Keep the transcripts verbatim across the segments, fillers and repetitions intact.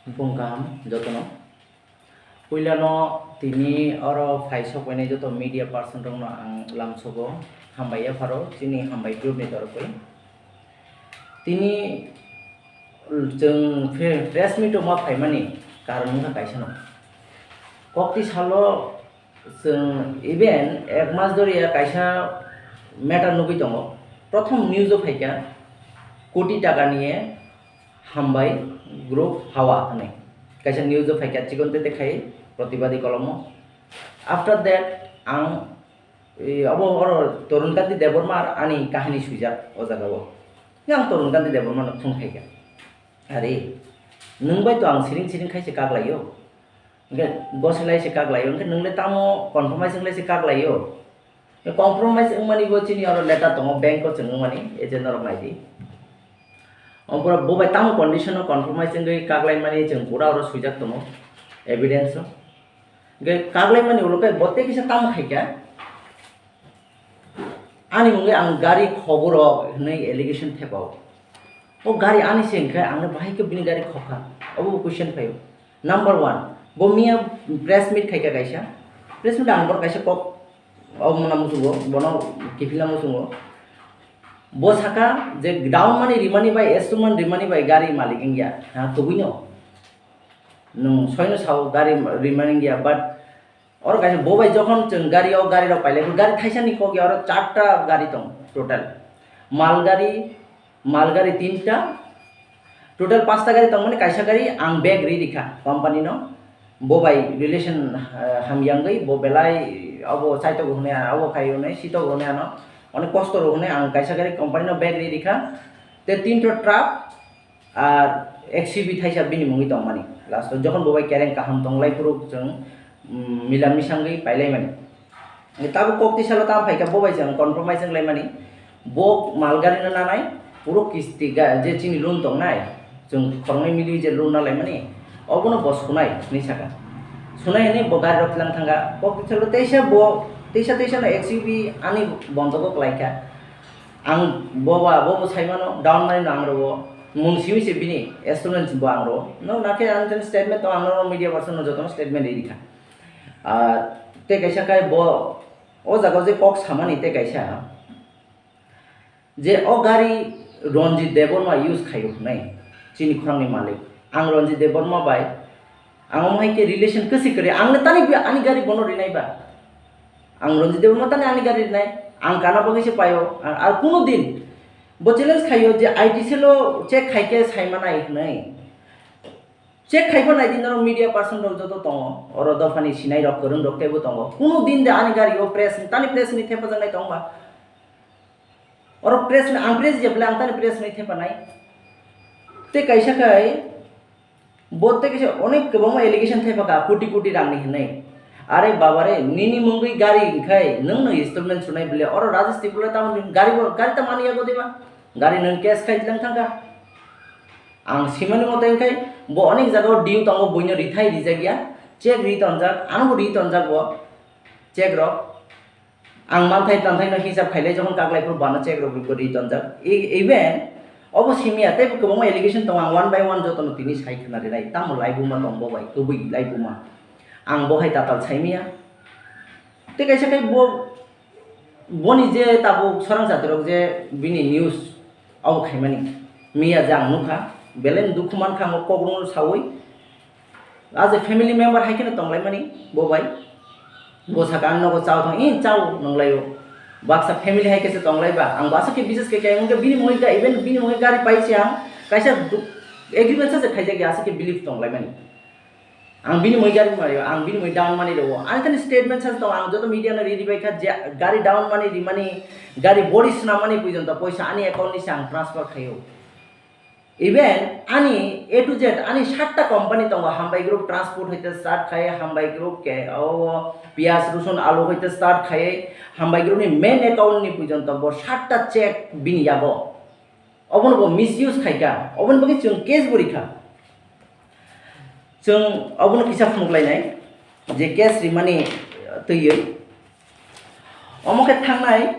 Bung kaham jotono. Puilano tini oro phai sokpainai joto media person rokno ang lamsogo hambai yapharo chini hambai group ni torokoi. Tini chwng pre-, press meet o ma phaimani karon wngkha kaisano. Kokti salo chwng even ek mas doriya kaisa matter nugwi tongo. Prothom news o phaikha koti taka niye hambai group hawa hwnwi kaisa news o phaikha chikon tete khai protibadi kolomo. After that ang, e, abo oro Tarun Kanti Debbarma ani kahini swijak o jaga o. Yang Tarun Kanti Debbarma no phone khaikha. Are, nwng bai to ang siring siring khai se kak laio. Hwnkhe gosilai se kak laio. Hwnkhe nwng le tamo compromise wng lai se kak laio. Compromise wngmani bo chini oro letter tongo, bank o chwng wngmani, agent norok nai di. Omo pura bo bai tamo condition o compromise wngwi kak laimani chwng pura oro swijak tongo, evidence o. Hwnkhe kak laimani ulo khe bo tei kisa tamo khaikha. Ani mungwi ang gari khogoro hwnwi allegation thepao. O gari ani se hwnkhe ang bahai khe bini gari khokha. Obo question phaio. Number one, bo miya press meet khaikha kaisa. Press meet ang bor kaisa kok, o mona muchungo, bono kiphilna muchungo. Bo saka je down money rimani bai, installment rimani bai gari malik wngya. Ha, kubuino. Nwng soino sao gari rimani wngya, but oro kaisa bo bai jokhon chwng gari o gari rok pailai, gari thaisa ni kok ya, oro charta gari tong total. Mal gari, mal gari tinta, total pasta gari tongmani, kaisa gari ang bag ri rikha company no, bo bai relation, eh, hamya wngwi bo belai abo chaitok hwnwi ano, abo khai hwnwi sitok hwnwi ano, onek kosto rok hwnwi ang kaisa gari company no bag ri rikha, te tinta truck, ar X U V thaisa bini mungwi tongmani. Last o jokhon bo bai kereng kaham tonglai phuru chwng, mm, mila misangwi pailaimani. Tabuk kok tisalo tamo phaikha bo bai chwng compromise wnglaimani. Bo mal gari no nanai, puro kisti ga-, je chini loan tongnai, chwng khoroknwi miliwi je loan nalaimani, obono bo sunai hwnwi saka. Sunai hwnwi bo gari rok tlang thangkha. Kok tisalo teisa bo, teisa teisa no X U V ani bondogo klaikha. Ang bo ba, bo bo sai mano, down money no ang rwo. Mung simi se bini, installment bo ang rwo. No, nakhe ang ten statement to ang no media person no jotono statement ri rikha. Ah, tei kaisa kai bo, o jaga o je kok samani tei kaisa, je o gari Ranjit Debbarma use khaio hwnwi, chini khorangni malik. Ang Ranjit Debbarma bai, ang omo hai khe relation kwswi kwrwi. Ang le tani bi-, ani gari bono rinai ba. Ang Ranjit Debbarma tani ani gari rinai. Ang kana bagwi se paio. Ar, ar kuno din bo challenge khaio je I T cell o check khai khe sai manai hwnwi. Check khai pha nai di, norok media person rok joto tongo. Oro dophani sinai rok, kwrwng rok teibo tongo. Kuno din de ani gari o press, tani press ni thepajaknai tong ba? Oro press ni, ang press je bwle ang tani press ni thepanai. Tei kaisa khai, bo tei kaisa onek kwbangma allegation thepaka, koti koti rang ni hinwi. Are baba re, nini mungwi gari hinkhai, nwng no installment sunai bwle, oro Rajesh Tripura tamo gari bo, gari tamo ani yago diba? Gari nwng cash khai lang thangkha. Ang simani mote hinkhai, bo onek jaga o due tongo, buino rithai rijak ya, check ri tonjak, ano bo ri tonjak bo, check rok. Ang manthai tanthai no hisab khailai, jokhon kaklai phuru bana check rok ri tonjak. E-, even obo simiya, tei kwbangma allegation tongo, ang one by one jotono tini sai khna rinai. Tamo laibuma tong bo bai, kwbwi laibuma. Ang bo hai tatal saimiya. Tei kaisa khai bo, boni je tabuk sorang jati rok je bini news abo khaimani, miya je ang nukha, belai dukhu mankha, ang o kok rwngno saui. As a family member hai kheno tonglaimani bo bai. Bo saka ang nogo chao thang, "Eh, chao," nunglaio. Baksa family hai khe se tonglaiba. Ang bo aswk khe bises khe khe, hwnkhe bini mungwi ga-, even bini mungwi gari paise ang, kaisa du-, agreement sa se khaijak ya, aswk khe believe tonglaimani. Ang bini mungwi gari mario, ang bini mungwi down money rwo. Ani thani statement sa se tong, ang joto media no ri ri bai kha je gari down money rimani, gari body swnamani puijonto poisa ani account ni se ang transfer khaio. Even ani A to Z, ani satta company tongo, Hambai Group Transport hoite start khai, Hambai Group ke, o, piyaj, rusun, alu hoite start khai, Hambai Group ni main account ni puijonto bo satta check bini yago. Obono bo misuse khaikha, oboni bagwi chwng case bo rikha. Chwng obono kisa phunuk lainai, je case rimani twiwi. Omo khe thangnai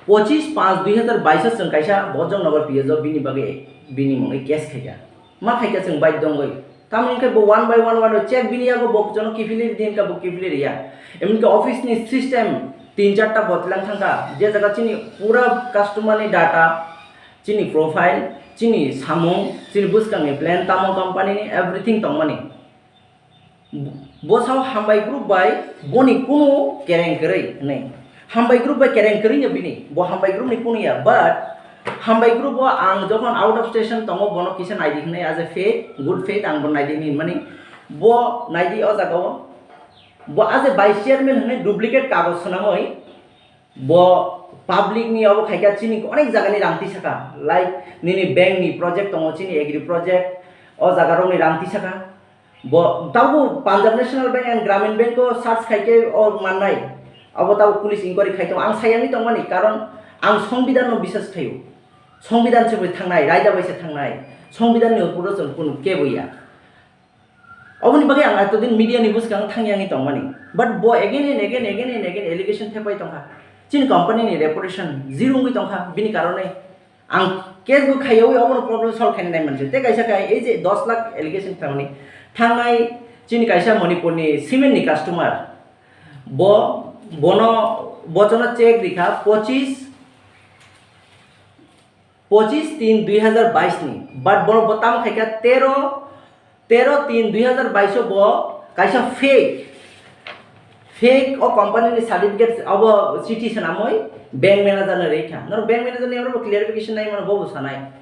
pochis panch dui hazar bais o chwng kaisa Bojongnagar P S o bini bagwi bini mungwi case khaikha. Ma khaikha chwng baidhyo wngwi. Tamoni khe bo one by one, one by check bini yago bo jono kiphilwi di hinka bo kiphilwi riya. Emonki office ni system tin charta botlang thangkha, je jaga chini pura customer ni data, chini profile, chini samung, chini bwskang ni plan, tamo company ni everything tongmani. Bo sao hambai group bai boni kunu kereng kwrwi hinwi. Hambai group bai kereng kwrwi no bini, bo hambai group ni kunu ya, but hambai group o ang jokhon out of station tongo, bono kisa naidi hinwi, as a faith, good faith, ang bo naidi hinwi mani. Bo naidi o jaga o, bo as a vice chairman hinwi duplicate kagoj swnamwi, bo public ni obo khaikha, chini onek jaga ni rang tisaka, like nini bank ni project tongo, chini agri project, o jaga rok ni rang tisaka. Bo tabuk Punjab National Bank and Gramin Bank o search khaikhe o mannai. Abo tabuk police inquiry khai tongo. Ang sayangwi tongmani, karon ang songbidan no bisas khaio. Songbidan se bai thangnai, raida bai se thangnai. Songbidan ni upor o chwng kunu kebo ya. Oboni bagwi ang etodin media ni bwskango thangyangwi tongmani. But bo again and again, again and again allegation thepai tongkha. Chini company ni reputation zero wngwi tongkha bini karone. Ang case bo khaiyawi obono problem solve khaina nai manse. Tei kaisa khai ei je dos lakh allegation khlaimani, thangnai chini kaisa Manipur ni cement ni customer, bo, bono, bochono check rikha pochis, pochis tin dui hazar bais ni, but bono bo tamo khaikha tero, tero tin dui hazar bais o bo kaisa fake, fake o company ni certificate, abo chithi swnamwi bank manager no rikha. Norok bank manager ni oro bo clarification nai mano, bo bo sanai.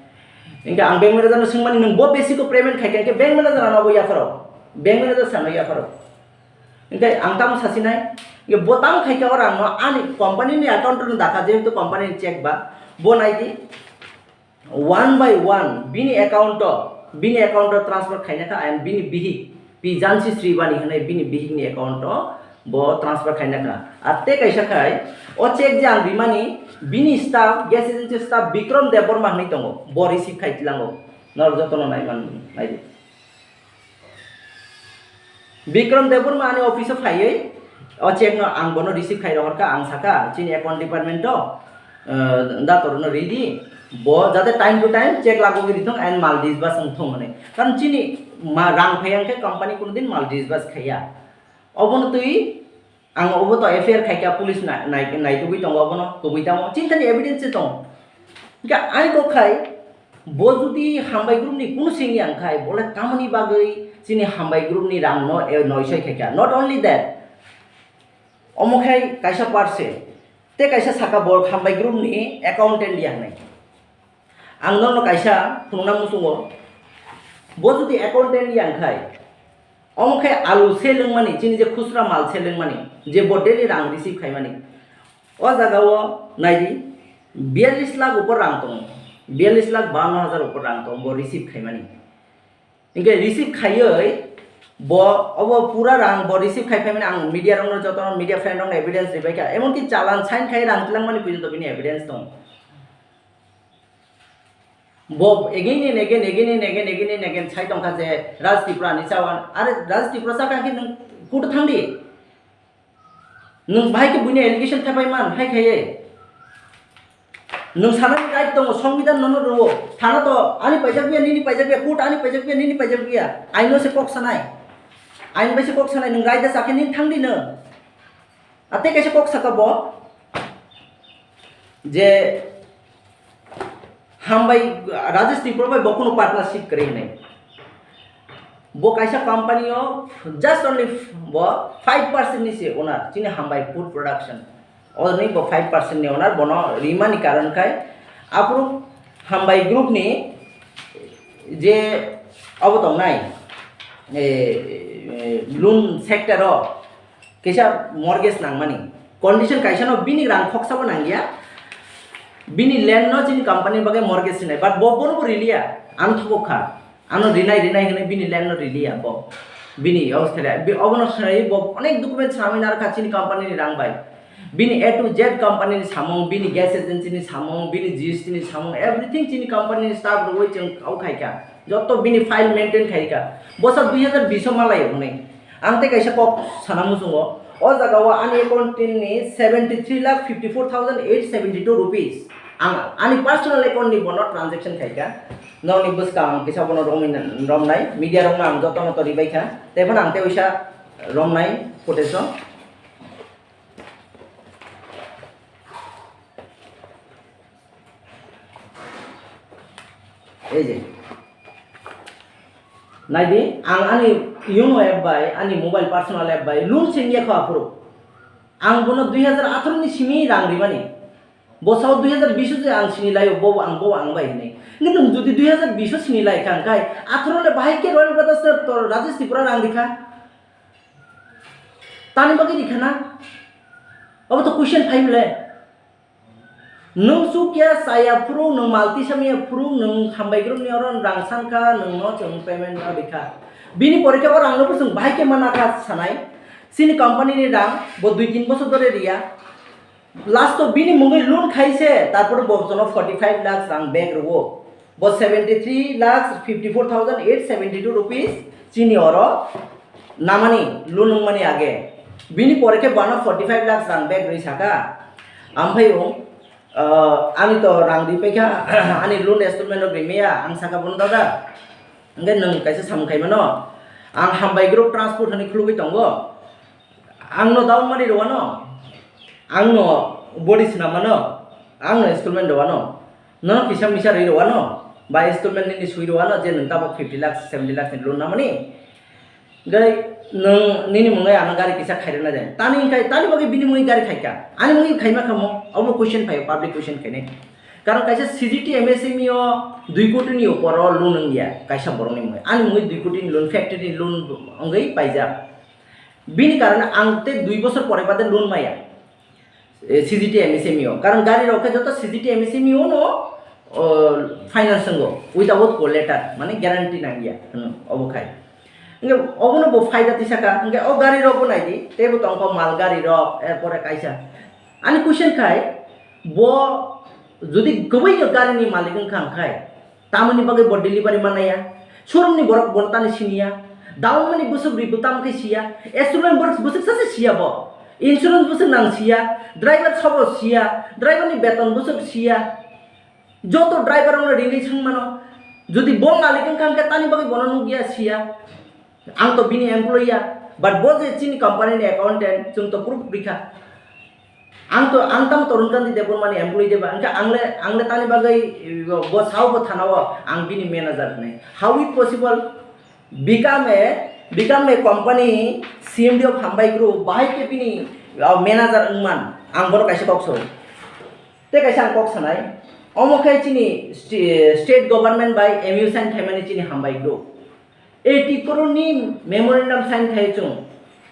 Hinkhe ang bank manager no swngmani, nwng bo basic o payment khaikha, hinkhe bank manager ano bo yapharo, bank manager sano yapharo. Hinkhe ang tamo sasinai, hinkhe bo tamo khaikha o rang no ani company ni account o no dakha, jehetu company ni check ba, bo naidi. One by one bini account o, bini account o transfer khaina kha, and bini bihik, Pi Jansi Sribani hinwi bini bihik ni account o bo transfer khaina kha. Ar tei kaisa khai, o check je ang rimani, bini staff, gas agency staff Bikram Debbarma hinwi tongo, bo receive khai tlango. Norok jotono naiman naidi. Bikram Debbarma ani office o phaiwi o check no ang bono receive khai rohorkha, ang sakha chini account department o, eh, dator no ridi, bo jate time to time check lagogwi rithung and mal disburse wngthung hinwi. Karon chini ma rang phai ang khe company kuno din mal disburse khaiya. Obono twi ang obo to F I R khaikha, police na-, nai-, naitugwi tongo obono, kubui tamo chini thani evidence se tongo. Hinkhe ani kok khai, bo jodi hambai group ni kunu sengya wngkhai, bole tamoni bagwi chini hambai group ni rang no, eh, noisoi khaikha. Not only that, omo khai kaisa parcel, tei kaisa saka bo hambai group ni accountant ya hinwi. Ang nono kaisa phunukna muchungo, bo jodi accountant ya wngkhai, omo khai alu sale wngmani, chini je khusra mal sale wngmani, je bo daily rang receive khaimani, o jaga o naidi, biyallis lakh upor rang tongo, biyallis lakh bawanno hajar upor rang tongo bo receive khaimani. Hinkhe receive khaiwi bo obo pura rang bo receive khai phaimani, ang media rokno, joto media friend rokno evidence ribaikha, emonki challan sign khai rang twlangmani porjonto bini evidence tongo. Bo again and again, again and again, again and again sai tongkha je Raj Tripura ni chawan. Are Raj Tripura chakha khe nwng court o thangdi. Nwng bahai khe buino allegation thepai man, hai khaiye. Nwng sanani right tongo, songbidan nono rwo. Thana to ani paijak biya, nini paijak biya, court ani paijak biya, nini paijak biya. Aino se kok sanai. Ain bai se kok sanai, nwng raida chakhe nini thangdi nwng. Atei kaisa kok saka bo je hambai Rajesh Tripura bai bo kunu partnership kwrwi hinwi. Bo kaisa company o just only bo five percent ni se owner, chini hambai food production. Oro ni bo five percent ni owner, bono rimani karon khai aphuru hambai group ni je obo tongnai, eh, eh, loan sector o, kisa mortgage nangmani. Condition kaisa no bini rang khoksa bo nangya. Bini land no chini company bagwi mortgage sinai. But bo bono bo riliya. Ang thobok kha. Ano rinai rinai hinwi bini land no riliya bo. Bini obostha le. Bi-, obono sai bo onek document samwi narwkha chini company ni rang bai. Bini A to Z company ni samung, bini gas agency ni samung, bini G S T ni samung, everything chini company ni staff rwui chwng kau khaikha. Joto bini file maintain khaikha. Bosa dui hazar bish o malai hwnwi. Ang tei kaisa kok sana muchungo. O jaga o ani account ni seventy three lakh fifty four thousand eight seventy two rupees. Ang ani personal account ni bono transaction khaikha. Nokni bwskang ang kisa bono romwi-, romnai, media rokno ang jotono to ribai kha. Tei phano ang tei uisa romnai footage o. Ei je. Naidi, ang ani Yono app bai, ani mobile personal app bai, loan sengya kho aphuru. Ang bono dui hazar atharo ni simi rang rimani. Bo sao dui hazar bish o je ang sini laio, bo ang, bo ang bai hinwi. Hingke nwng jodi dui hazar bish o sini lai kha, hingkai atharo le bahai khe Royal Brothers se to Rajesh Tripura rang rikha? Tani bagwi rikha na? Obo to question phai bole. Nwng chukya chaya phuru, nwng mal tisa maya phuru, nwng hambai group ni oro rang sankha, nwng no chwng payment no rikha. Bini pore khe o rang no bo chwng bahai khe mana kha sanai. Chini company ni rang bo dui tin bosor dhore riya. Last o bini mungwi loan khai se, tarpore bo jono forty five lakhs rang back rwo. Bo seventy three lakhs fifty four thousand eight seventy two rupees chini oro namani, loan wngmani age. Bini pore khe bo ano forty five lakhs rang back rwi saka. Amphai o, ah, ani to rang rwi paikha, ani loan installment rok rimaya, ang saka bono dada. Hingke nwng kaisa samung khai mano, ang hambai group transport hinwi khulugwi tongo. Ang no down money rwano, ang no body swnam mano, ang no installment rwano, no kisa misa rwi rwano, ba installment nini swi rwano je nwng tabok fifty lakhs, seventy lakhs ni loan namani. Gai nwng nini mungwi ano gari kisa khairokna de. Tani hingkai, tani bagwi bini mungwi gari khaika. Ani mungwi khaima kha mo? Obo question phaio, public question khainai. Karon kaisa C G T M S M E o dui koti ni upor o loan wngya kaisa borok ni mungwi. Ani mungwi dui koti ni loan, factory ni loan wngwi paijak. Bini karone ang tei dui bosor pore bade loan maya, eh, C G T M S M E o. Karon gari rok khe joto C G T M S M E o no, o, finance wngo, without collateral, mane guarantee nangya, hmm, obo khai. Hingke obono bo phaida tisaka, hingke o gari rok bo naidi, teibo tongkho mal gari rok, er pore kaisa. Ani question khai, bo jodi kwbwi no gari ni malik wngkha hingkhai, tamoni bagwi bo delivery manaya? Showroom ni borok bono tani siniya. Down money bwswk rwi bo tamo khe siya. Installment borok bwswk sacha siya bo. Insurance bwswk nang siya. Driver sobo siya. Driver ni beton bwswk siya. Joto driver rokno rini swngmano. Jodi bo malik wngkha hwnkhe tani bagwi bono nukya siya. Ang to bini employee ya, but bo je chini company ni accountant, chwng to proof rikha. Ang to, ang tamo Tarun Kanti Debbarma ni employee de ba, hwnkhe ang le, ang le tani bagwi, bo sao bo thana o, ang bini manager hinwi. How it possible? Become a, become a company C M D of Hambai Group, bahai khe bini, uh, manager wngman, ang bono kaisa kok sao. Tei kaisa ang kok sanai, omo khe chini sti-, state government bai M U sign khaimani chini Hambai Group. Eighty crore ni memorandum sign khai chwng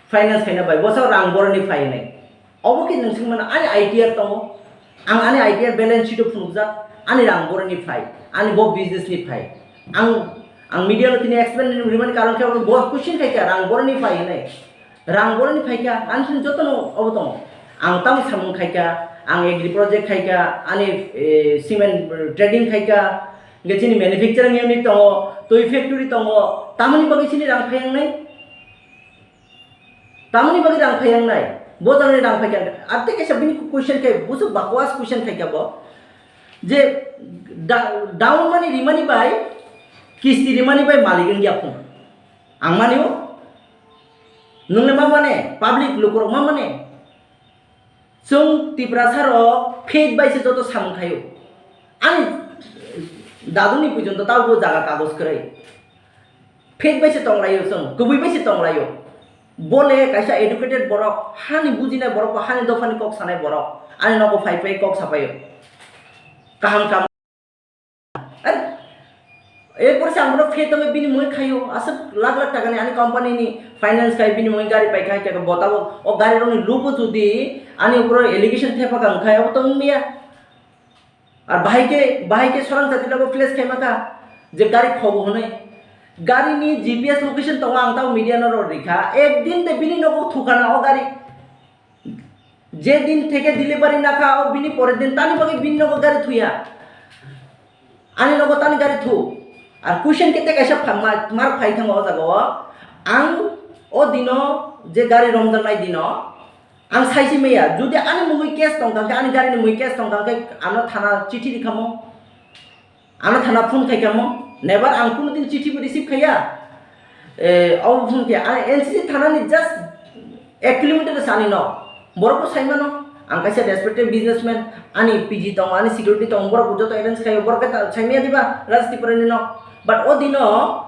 finance khaina bai, bwsao rang boroni phai hinwi. Obo khe nwng swngmano, ani I T R tongo, ang ani I T R balance sheet o phunukjak, ani rang boroni phai, ani bo business ni phai. Ang, ang media no tini explain rimani karon khe bo question khai kha, rang boroni phai hinwi. Rang boroni phai kha, ani sini jotono obo tongo. Ang tamo samung khai kha, ang agri project khai kha, ani, eh, cement trading khai kha, hingke chini manufacturing unit tongo, twi factory tongo, tamoni bagwi chini rang phai wngnai? Tamoni bagwi rang phai wngnai? Bo jagani rang phai kha. Ar tei kaisa bini question khe, busu bakwas question khai kha bo. Je da-, down money rimani bai, kisti rimani bai malik wngya phung. Ang manio, nwng le ma mane, public lukurok ma mane. Chwng Tiprasa rok fake bai se joto samung khaio. Ani daduni puijonto tabukbo jaga kagoj kwrwi. Fake bai se tonglaio chwng, kwbwi bai se tonglaio. Bo le kaisa educated borok, hani bujinai borok ba hani dophani kok sanai borok. Ani nogo phai phai kok sapaio. Kaham kam. Ar, erpor se ang bono fake tongwi bini mui khaio, aswk lakh lakh takani ani company ni finance khai bini mui gari paikha, khe bo tabuk o gari rokni lubo jodi ani upor allegation thepakha wngkha, abo to wngya. Ar bahai khe, bahai khe sorang jati logo place khaima kha je gari khobo hwnwi. Gari ni G P S location tongo, ang tamo media no rw rikha, ekdin de bini nogo thukana o gari. Je din theke delivery nakha, o bini pore din tani bagwi bini nogo gari thuya. Ani nogo tani gari thu. Ar question kete kaisa pha-, ma-, mar phai thango o jaga o. Ang o dino je gari romjaknai dino, ang saisi maya. Jodi ani mungwi case tongkha khe, ani gari ni mungwi case tongkha khe, ano thana chithi rikhamo. Ano thana phone khai kamo, never ang kuno din chithi bo receive khaiya. Eh, abo phone khe, ang N C C thanani just ek kilometer se ani nok. Borok bo sai mano, ang kaisa respected businessman, ani P G tongo, ani security tongo, borok bo joto arrange khaio, borok khe ta-, sai maya diba Raj Tripura ni nok. But o dino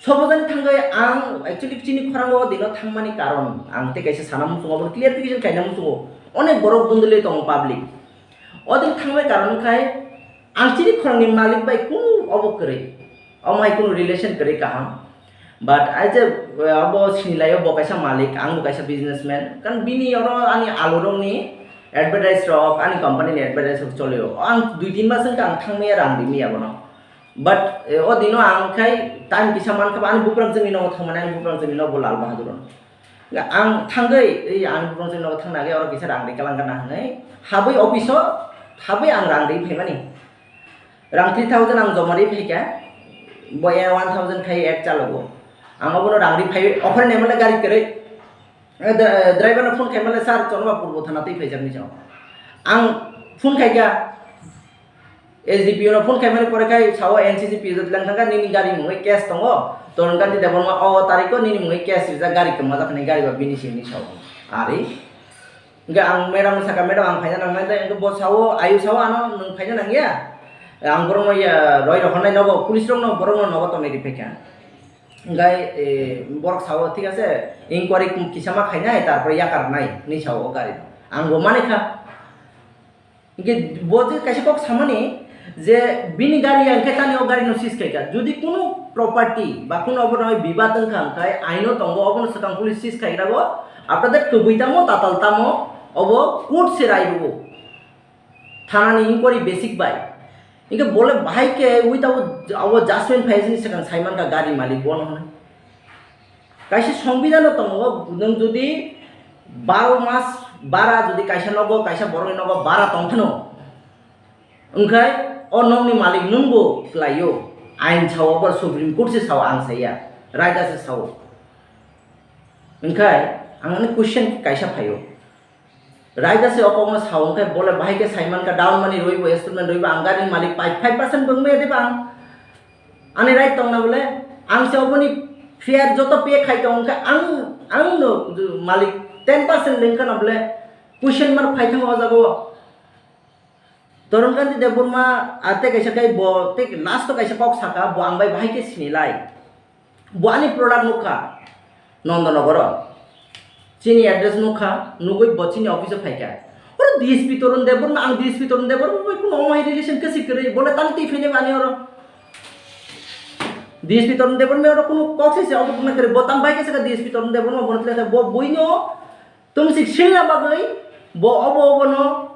Sobojani thangwi ang actually chini khorang o dino thangmani karon ang tei kaisa sana muchungo, abo clarification kaina muchungo. Onek borok dundulwi tongo public. O din thangmani karon khai ang chini khorangni malik bai kunu obo kwrwi. Omo hai kunu relation kwrwi kaham. But I je, uh, abo sinilaio bo kaisa malik, ang bo kaisa businessman. Kan bini oro ani alu rokni advertise rok, ani company ni advertise rok cholio. Ang dui tin mas wngkha ang thangmaya rang rimya bono. But, eh, o dino ang khai time kisa mankha, ani buprang chwngni nogo thangmani, ani buprang chwngni nogo Lal Bahadur. Ang thangwi, ei ani buprang chwngni nogo thangna agwi oro kisa rang ri kalang kana hwnwi habwi office o habwi ang rang ri phaimani. Rang three thousand ang joma ri phaikha, bo e one thousand khai ek chalogo. Ang obono rang ri phaiwi offer naimale gari kwrwi. Eh, dra-, driver no phone khaimale, "Sir, Chonma Purbo thana twi phaijak," hinwi sao. Ang phone khaikha, S D P O no phone khaimani pore khai sao, "N C C P O lang thangkha, nini gari mungwi case tongo, Torun Kanti Debbarma o tariko nini mungwi case rijak, gari kwmajak hinwi gari ba bini simi sao." Ari. Hingke ang madam no saka, "Madam, ang phaina nangnai de," hingke bo sao, ayu sao, "Ano nwng phaina nangya? Ang borok no ya, roi rohornai nogo, police rok no, borok no nogo tongnai ri phaikha." Hingke, eh, borok sao, "Thik ase, inquiry kisa ma khainai, tarpore yakar nai," hinwi sao o gari no. Ang bo mani kha. Hingke bo je kaisa kok samani je bini gari ya, hingke tani o gari no seize khaikha. Jodi kunu property ba kunu obo no bibad wngkha, hingke aino tongo, obo no swkang police seize khaigrago. After that, kwbwi tamo, tatal tamo, obo court se rai rwo. Thanani inquiry basic bai. Hingke bole bahai khe ui tabo abo judgment phai sini swkang sai mankha gari malik bono hwnwi. Kaisa songbidano tongo, nwng jodi baro mas bara jodi kaisa nogo, kaisa borokni nogo bara tongphano, wngkhai o nokni malik nwngbo kwlaio. Ain sao, abo Supreme Court se sao, ang saiya, raida se sao. Wngkhai ang ani question kaisa phaio. Raida se o kokno sao, wngkhe bole bahai khe sai mankha, down money rwibo, installment rwibo, ang gari malik pai five percent bo wngmaya de bang. Ani right tongna bole, ang se oboni fair joto pay khai tong, wngkhe ang, ang no malik ten percent lengkha na bole, question mark phai thango o jaga o. Torun Kanti Debbarma, ah, tei kaisa khe bo, tei last o kaisa kok saka, bo ang bai bahai khe sinilai. Bo ani product nukha, Nondonogoro. Chini address nukha, nugui bo chini office o phaikha. Oro D S P Torun Debbarma, ang D S P Torun Debbarma bai kuno omo hai relation kwswi kwrwi, bole tang twi phainai bani oro. D S P Torun Debbarma oro kuno kok se se obo tongna kwrwi, bo tang bai khe saka D S P Torun Debbarma, bo tong khe bo buino Tumsik silna bagwi bo obo obono,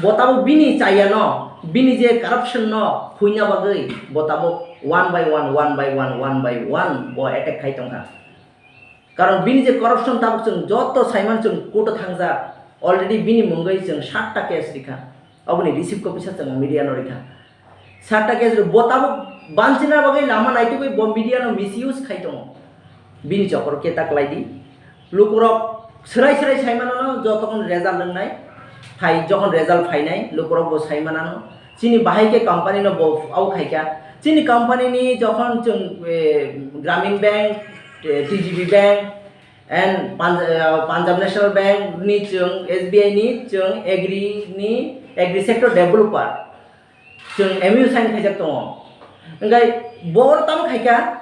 bo tabuk bini chayano, bini je corruption no phuina bagwi bo tabuk one by one, one by one, one by one bo attack khai tongkha. Karon bini je corruption tabuk chwng joto saiman chwng court o thangjak, already bini mungwi chwng satta case rikha. Oboni receipt copy sa chwng media no rikha. Satta case rok bo tabuk banchina bagwi lama naitugwi bo media no misuse khai tongo. Bini chokor khe ta kwlai di. Lukurok swrai swrai sai mano no joto kono result wngnai. Phai jokhon result phainai lukurok bo sai manano. Chini bahai khe company no bo au khaikha. Chini company ni jokhon chwng, eh, Gramin Bank, eh, T G B Bank, and Punj-, eh, Punjab National Bank ni chwng, S B I ni chwng, agri ni, agri sector developer, chwng M U sign khaijak tongo. Hingkhai bo oro tamo khaikha,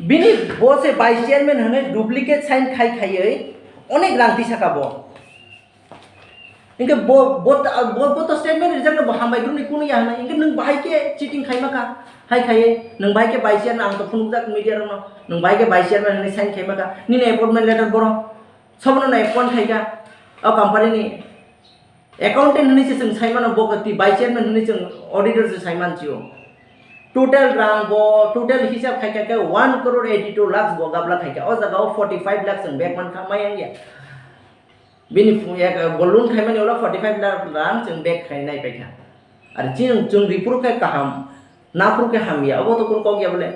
bini bo se vice chairman hwnwi duplicate sign khai khaiwi onek rang tisaka bo. Hingke bo, bo, bo, bo to statement rijak no bo hambai group ni kunu ya hwnwi. Hingke nwng bahai khe cheating khai maka, hai khai, nwng bahai khe vice chairman, ang to phunukjak media rok no, nwng bahai khe vice chairman hwnwi sign khai maka, nini appointment letter boro, sobono no appoint khai kha, o company ni accountant hwnwi se chwng sai mano, bo khe vice chairman hwnwi chwng auditor se sai man chio. Total rang bo, total hisab khai kha khe one crore eighty two lakhs bo gabla khai kha, o jaga o forty five lakhs chwng bag man kha, mayang ya. Bini phu-, yak, bo loan khaimani ulo forty five lakh rang chwng bag khainai paikha. Ar chini chwng ripuru khe kaham, naphuru khe hamya, obo to kunu kok ya bole.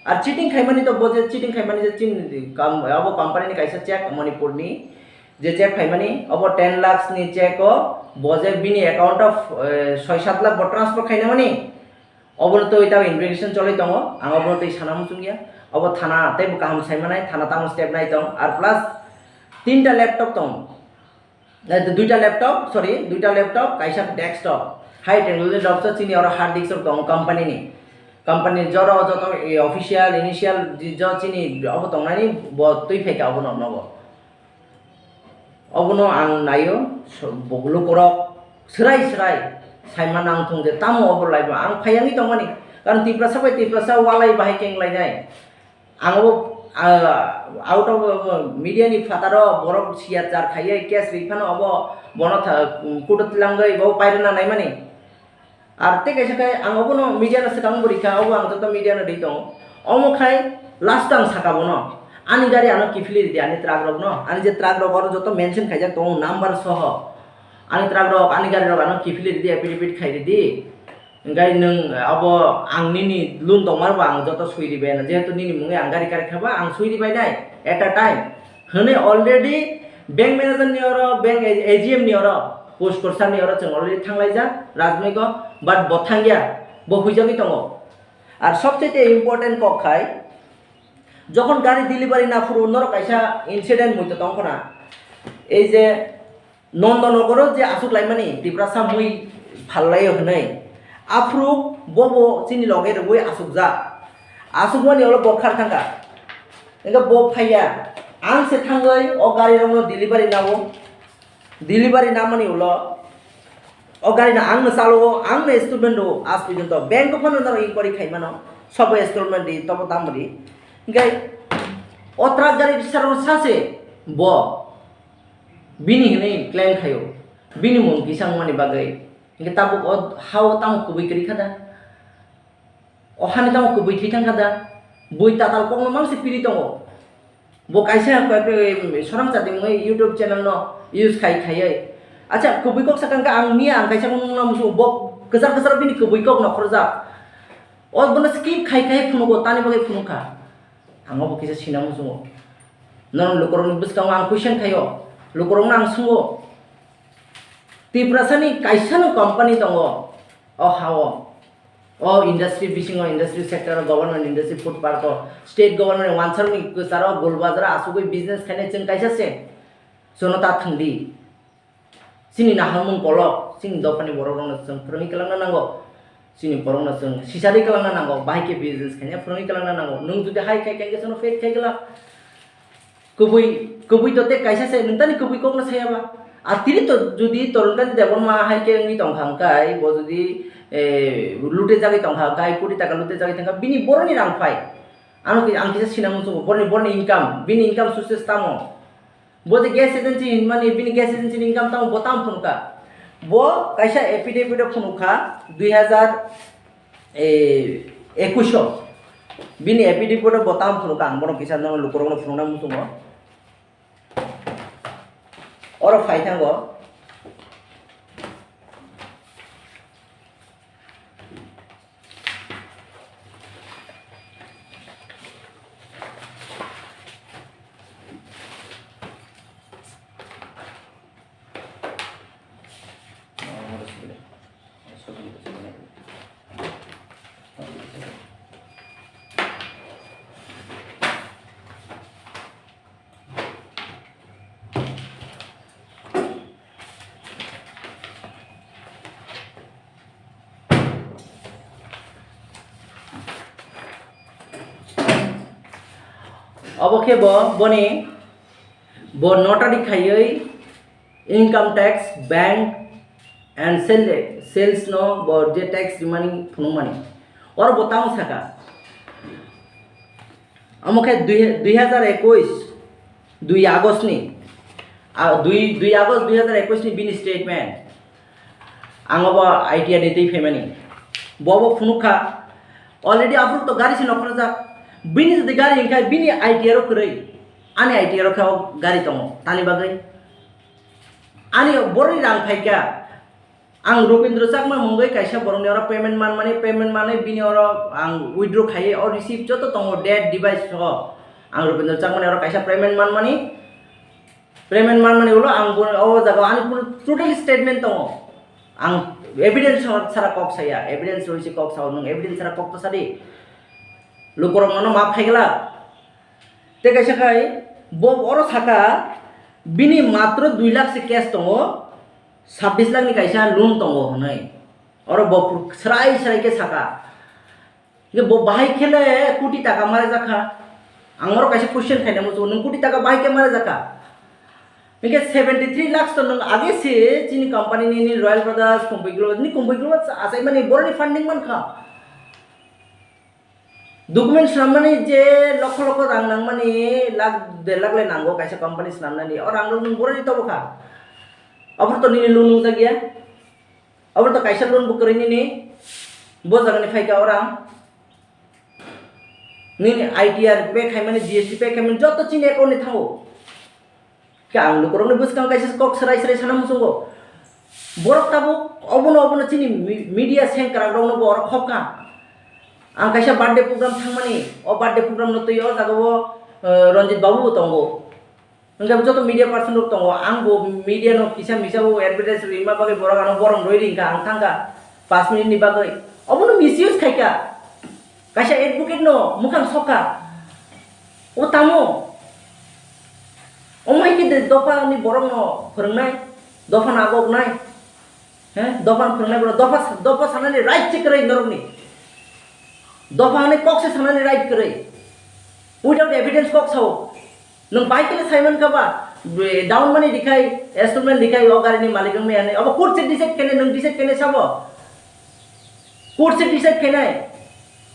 Ar cheating khaimani to bo je cheating khaimani je chini kam, abo company ni kaisa check Manipur ni, je check khaimani, obo ten lakhs ni check o, bo je bini account of, eh, soi sat lakh bo transfer khainamani. Obono twi tamo investigation cholwi tongo, ang obono twi sana muchung ya. Obo thana teibo kaham sai manai, thana tamo step nai tong. Ar plus tinta laptop tong, eh, duita laptop, sorry, duita laptop, kaisa desktop. High technology laptop chini oro hard disk rok tongo company ni. Company ni jora o joto, eh, official, initial, je-, jo chini obo tongnani bo twi phaikha obono nogo. Obono ang naio, so-, bo-, lukurok swrai swrai saima nang thung je tamo obo laibo ang phai yangwi tongmani. Karon Tiprasa bai Tiprasa walai bahai keng lainai. Ang obo, ah, out of, ah, media ni phataro borok siya char khaiye case ri phano obo bono tha-, court o twlangwi bo pairwna naimani. Ar tei kaisa khe ang obono media no swkang bo rikha, obo ang joto media no ri tongo. Omo khai last o ang saka bono, ani gari ano kiphilwi ridi, ani truck rok no, ani je truck rok oro joto mention khaijak tongo number soho. Ani truck rok, ani gari rok ano kiphilwi ridi, affidavit khai ridi. Hingkhai nwng abo ang nini loan tongmani bo ang joto swi ribai, jehetu nini mungwi ang gari kari khaba ang swi ribai nai at a time. Hwnwi already bank manager ni oro, bank A G M ni oro, post korsar ni oro chwng already thanglaijak Rajmik o, but bo thangya, bo huijagwi tongo. Ar sobchete important kok khai, jokhon gari delivery na phuru norok kaisa incident muitu tong khna, ei je Nondonogoro je aswk laimani Tiprasa mui phallaio hwnwi, aphuru bobo chini loge rwui aswkjak. Aswkmani ulo bo khar thangkha. Hwnkhe bo phaiya, ang se thangwi o gari rokno delivery nao. Delivery namani ulo o gari no ang no chalo, ang no installment rwo, aaj porjonto bank o phano norok inquiry khai mano, sobo installment di, tobo tamo di. Hwnkhe o truck gari saro sase bo bini hinwi claim khaio, bini mung kisa wngmani bagwi. Hwnkhe tabuk o ha o tamo kwbwi kwrwi kha da? O hani tamo kwbwi thwi thang kha da? Bui tatal kokno mang se piri tongo. Bo kaisa koi-, koi-, sorang chati mungwi YouTube channel no use khai khaiwi. Acha, kwbwi kok sakang khe ang miya ang kaisa nung nang muchungo. Bo kwchar kwchar bini kwbwi kok no khorjak. O bono skip khai khai phunugo, tani bagwi phunukha. Ang obo kisa sina muchungo. Norok lukurokni bwskango ang question khaio. Lukurokno ang sungo. Tiprasani kaisano company tongo o ha-o. O industry bisingo, industry sector o, government industry, food park o, state government wansarokni kwcharo, Gulbazar o asugwi business khainai chwng kaisa se. Chwngno ta thwngdi. Chini naharmung kolok, chini dophani borok rokno chwng phwrwngwi kwlangna nango. Chini borokno chwng sisari kwlangna nango, bahai khe business khaina phwrwngwi kwlangna nango. Nwng jodi hai khai khai khe chwngno fail khai kwlak. Kwbwi, kwbwi to tei kaisa se, nwng tani kwbwi kokno saya ba. A tini to jodi Torunkanti Debbarma hai khe wngwi tongkha hwnkhe, bo jodi, eh, lute jagwi tongkha hwnkhe, koti taka lute jagwi tongkha, bini boroni rang phai. Ano ki-, ang kisa sinang muchungo, boroni, boroni income, bini income sources tamo? Bo je gas agency hinmani, bini gas agency ni income tamo, bo tamo phunukha? Bo kaisa affidavit o phunukha, dui hazar, eh, ekush o. Bini affidavit o bo tamo phunukha, ang bono kisa nono lukurokno phunukna muchungo. Oro phai thango. Obo khe bo boni, bo notary khaiwi income tax, bank and sale, sales no bo je tax rimani phunukmani. Oro bo tamo saka. Omo khe dui, dui hazar ekush, dui August ni, a, dui, dui August dui hazar ekush ni bini statement. Ang obo I T R ni twi phaimani. Bo bo phunuk kha. Already aphuru to gari se nokhorjak. Bini jodi gari hwnkhe bini I T R o kwrwi. Ani I T R o khe o gari tongo. Tani bagwi? Ani boroni rang phaikha. Ang Rupendra Chakma mungwi kaisa borokni oro payment manmani, payment manwi bini oro ang withdraw khaiwi o receipt joto tongo, date, device o. Ang Rupendra Chakmani oro kaisa payment manmani, payment manmani ulo ang bo, o jaga ani puro total statement tongo. Ang evidence sara kok saya, evidence roi se kok sao, nwng evidence sara kok to sadi. Lukorok nono ma phaigla. Te kaisa khai bo oro saka bini matro dui lakh se cash tongo, sabbish lakh ni kaisa loan tongo hwnwi. Oro bo pur-, srai srai khe saka. Hingke bo bahai khe le koti taka mare jakha. Ang oro kaisa question khaina muchungo, nwng koti taka bahai khe mare jakha? Hingke seventy three lakhs to nwng age se chini company ni, ni Royal Brothers, Kumbui Global, ni Kumbui Global achai mani boroni funding mankha. Document swnam mani je lokho lokho rang nang mani lakh der lakh le nango kaisa company swnam nani. O rang rok nwng boroni tobo kha. Aboni to nini loan nungjak ya. Abo to kaisa loan bo kwrwi nini, bo jaga ni phaikha orang. Nini I T R pay khaimani, G S T pay khaimani, joto chini account ni thango. Khe ang lukurokni bwskang kaisa kok srai srai sana muchungo. Borok tabuk obono obono chini mi-, media sengkrak rokno bo oro khokha. Ang kaisa birthday program thangmani, o birthday program no twi o jaga o, eh, Ranjit Babu bo tongo. Hwnkhe joto media person rok tongo, ang bo media no kisa misa bo advertise rwima bagwi borok ano borom rwi ringkha, ang thangkha paanch minute ni bagwi. Obono misuse khaikha, kaisa advocate no mwkhang sokha. O tamo? Omo hai khe de dopha ni borok no phwrwngnai, dopha no agoknai. He? Dopha no phwrwngnai borok, dopha, dopha sanani right se kwrwi norokni. Dopha hwnwi kok se sanani right kwrwi. Without evidence kok sao. Nwng bai khe sai mankha ba, down money dikhai, installment dikhai, o gari ni malik wng maya hinwi. Abo court se decide khainai, nwng decide khainai sabo? Court se decide khainai.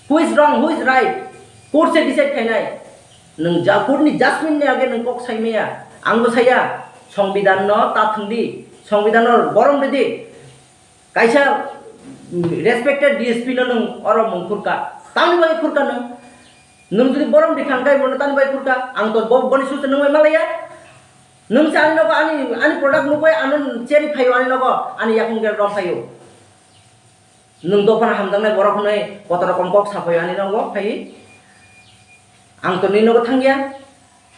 Who is wrong, who is right? Court se decide khainai. Nwng ja-, court ni judgment ni age nwng kok sai maya. Ang bo saya, Songbidan no ta thwng di, Songbidan no borom rw di. Kaisa, mm, respected D S P no nwng oro mung khurka. Tamni bagwi khurka nwng? Nwng jodi borom rikha hwnkhe bono tamni bagwi khurka? Ang to bo-, boni susu nwng bai malaya. Nwng se ani nogo ani, ani product nugwi ano cherwi phaio ani nogo, ani yakung gel rom phaio. Nwng dophano hamjaknai borok hwnwi kotor rokom kok saphaio ani nogo phaiwi. Ang to nini nogo thangya.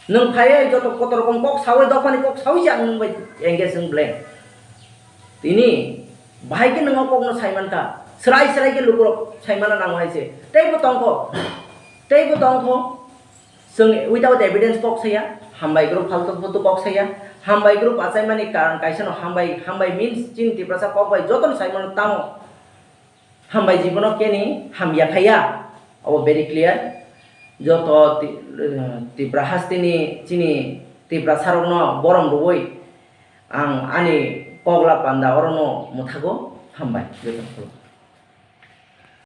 Nwng phaiwi joto kotor rokom kok sawi, dophani kok sawi se ang nwng bai engage wng blank. Tini bahai khe nwng o kokno sai mankha. Srai srai khe lukurok sai mana nango hai se. Teibo tongkho. Teibo tongkho. Chwng without evidence kok saya. Hambai group faltu futu kok saya. Hambai group achaimani karon kaisa no hambai, hambai means chini Tiprasa kok bai jotono sai mano tamo. Hambai jibono keni hamya khaya, abo very clear. Joto ti-, eh, Tipra hasteni chini Tiprasarokno borom rwui ang ani kok la panda orono mwthago. Hambai jotono.